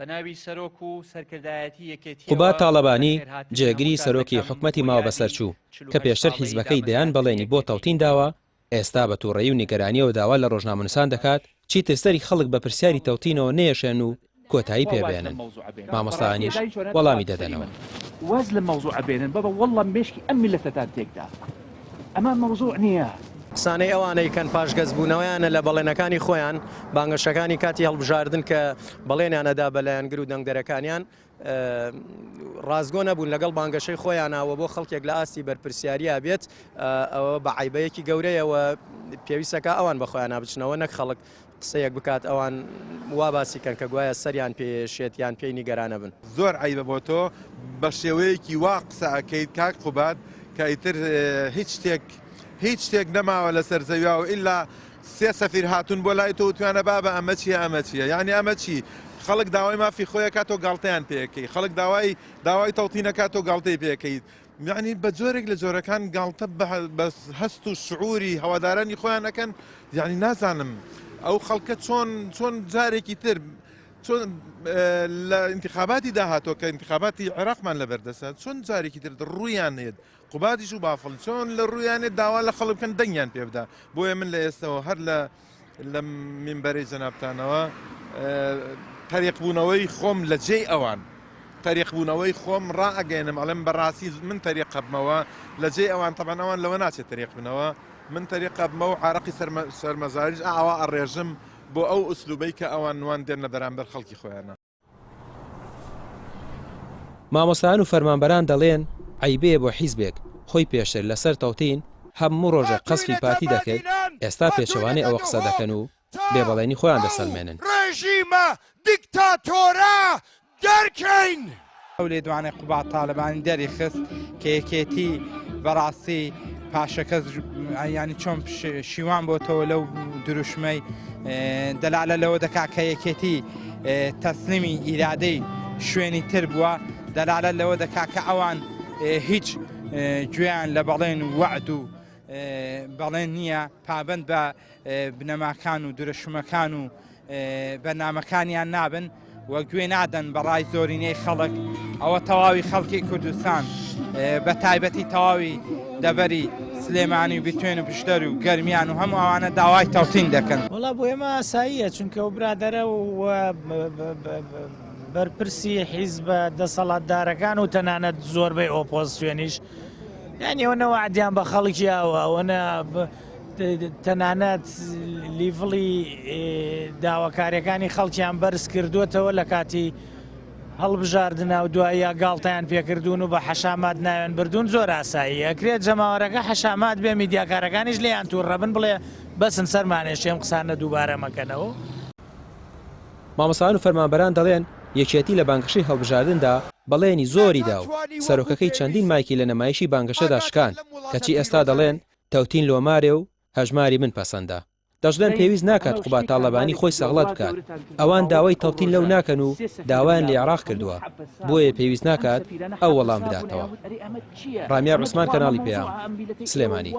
بەناوی سەرۆک و سەرکردایەتی یەکێتیەوە قوباد تاڵەبانی، بەخێرهاتنی جێگری هەمووتان سەرۆکی دەکەم حکومەتی بۆ یادی ماوەبەسەرچوو، کە 48 پێشتر ساڵەی حیزبەکەی دەیان دامەزراندنی بەڵێنی بۆ یەکێتی. تەوتین داوە، ئێستا بە توڕەیی و نیگەرانییەوە داوا لە ڕۆژنامەنووسان دەکات چیتر سەری خەڵک بە پرسیاری تەوتینەوە نەیەشێن و کۆتایی پێ بێنن، مامۆستایانیش وەڵامی دەدەنەوە. واز لەم مەوزوعە بێنن بابە واللە مێشکی ئەم میللەتەتان تێکدا ئەمە مەوزوع نیە. قسانەی ئەوانەی کەن پاشگەزبوونەوەیانە لە بەڵێنەکانی خۆیان، بانگەشەکانی کاتی هەڵبژاردن کە بەڵێنیان ئەدا بە لایەنگر و دەنگدەرەکانیان ڕاستگۆ نەبوون لەگەڵ بانگەشەی خۆیانا و بۆ خەڵکێک لە ئاستی بەرپرسیاریا بێت ئەوە بە عەیبەیەکی گەورەیە و پێویستەکە ئەوان بە خۆیانا بچنەوە نەک خەڵک قسەیەک بکات ئەوان وا باسی کەن کە گوایە سەریان پێ شێت یان پێی نیگەرانە بن. زۆر عەیبە بۆ تۆ بە شێوەیەکی وا قسە ئەکەیت کاک قوباد کە ئیتر هیچ شتێک هیچ شتێک نەماوە لەسەر زەویا و ئیلا سێ سەفیر هاتوون بۆ لای تۆ وتویانە بابە ئەمە چیە ئەمە چیە یانی ئەمە چی خەڵک داوای مافی خۆی ئەکات تۆ گاڵتەیان پێ ئەکەی خەڵک داوای داوای تەوتین ئەکات تۆ گاڵتەی پێ ئەکەیت یعنی بە جۆرێک لە جۆرەکان گاڵتە بە هەست و شعوری هەوادارانی خۆیان ئەکەن یعنی نازانم ئەو خەڵکە چۆن چۆن جارێکی تر چۆن لە انتخاباتی داهاتوە کە انتخاباتی عێراقمان لەبەردەسە چۆن جارێکی تر ڕوویان نێت قوبادیش و بافڵ چۆن لە ڕوویانێ داوا لە خەڵک بکەن دەنگیان پێ بدا بۆیە من لە ئێستەوە هەر لە لەم مینبەرەی جەنابتانەوە تەریقبوونەوەی خۆم لە جێی ئەوان تەریقبوونەوەی خۆم ڕائەگەێنم ئەڵێم بەڕاستی من تەریقەبمەوە لە جێی ئەوان تەبەن ئەوان لەوە ناچێت تەریق بنەوە من تەریقەبمە و عراقی سەرمەزاریش ئاوا ئەڕێژم بۆ ئەو ئوسلوبەی کە ئەوان نوان دێن لە بەرامبەر خەڵکی خۆیانە. مامۆستایان و فەرمانبەران دەڵێن عەیبەیە بۆ حیزبێک خۆی پێشتر لەسەر تەوتین هەموو ڕۆژێک قەسفی پارتی دەکرد ئێستا پێچەوانەی ئەوە قسە دەکەن و بێ بەڵێنی خۆیان دەسەلمێنن. ڕێژیمە دیکتاتۆرە دەرکەین. ئەو لێدوانەی قوباد تالەبانی دەریخست کە یەکێتی بەڕاستی پاشەکەس ینی چۆن شیوان بۆتەوە لەو دروشمەی دەلالە لەوە دەکا کە یەکێتی تەسلیمی ئیرادەی شوێنی تر بووە دەلالە لەوە دەکا کە ئەوان هیچ گوێیان لە بەڵێن و وەعد و بەڵێن نییە پابند بە بنەماکان و درشمەکان و بەرنامەکانیان نابن و گوێ نادەن بە ڕای زۆرینەی خەڵک ئەوە تەواوی خەڵکی کوردستان بە تایبەتی تەواوی دەڤەری سلێمانی و بیتوێن و پشدەر و گەرمیان و هەموو ئەوانە داوای تەوتین دەکەن. وەڵا بۆ ئێمە ئاساییە چونکە ئەو برادەرە و بەرپرسی حیزبە دەسەڵاتدارەکان و تەنانەت زۆربەی ئۆپۆزسیۆنیش یانی ئەوەنە وەعدیان بە خەڵکی یاوە ئەوەنە تەنانەت لیڤڵی داواکاریەکانی خەڵکیان بەرز کردووەتەوە لە کاتی هەڵبژاردنا و دواییا گاڵتەیان پێکردوون و بە حەشامات ناوێن بردوون زۆر ئاسایی ئەکرێت جەماوەرەکە حەشامات بێ میدیاکارەکانیش لێیان تووڕەبن بڵێ بەسن سەرمانێشێ ئەم قسانە دووبارە مەکەنەوە. مامۆستایان و فەرمانبەران دەڵێن، یەکێتی لە بانگەشەی هەڵبژاردندا بەڵێنی زۆری دا و سەرۆکەکەی چەندین مایکی لە نمایشی بانگەشەدا شکاند، کەچی ئێستا دەڵێن تەوتین لۆمارێ و هەژماری من پەسەندە. دەشڵێن پێویست ناکات قوباد تاڵەبانی خۆی سەغڵەت بکات، ئەوان داوای تەوتین لەو ناکەن و داوایان لە عێراق کردووە، بۆیە پێویست ناکات ئەو وەڵام بداتەوە. ڕامیار عوسمان کەناڵی پەیام، سلێمانی.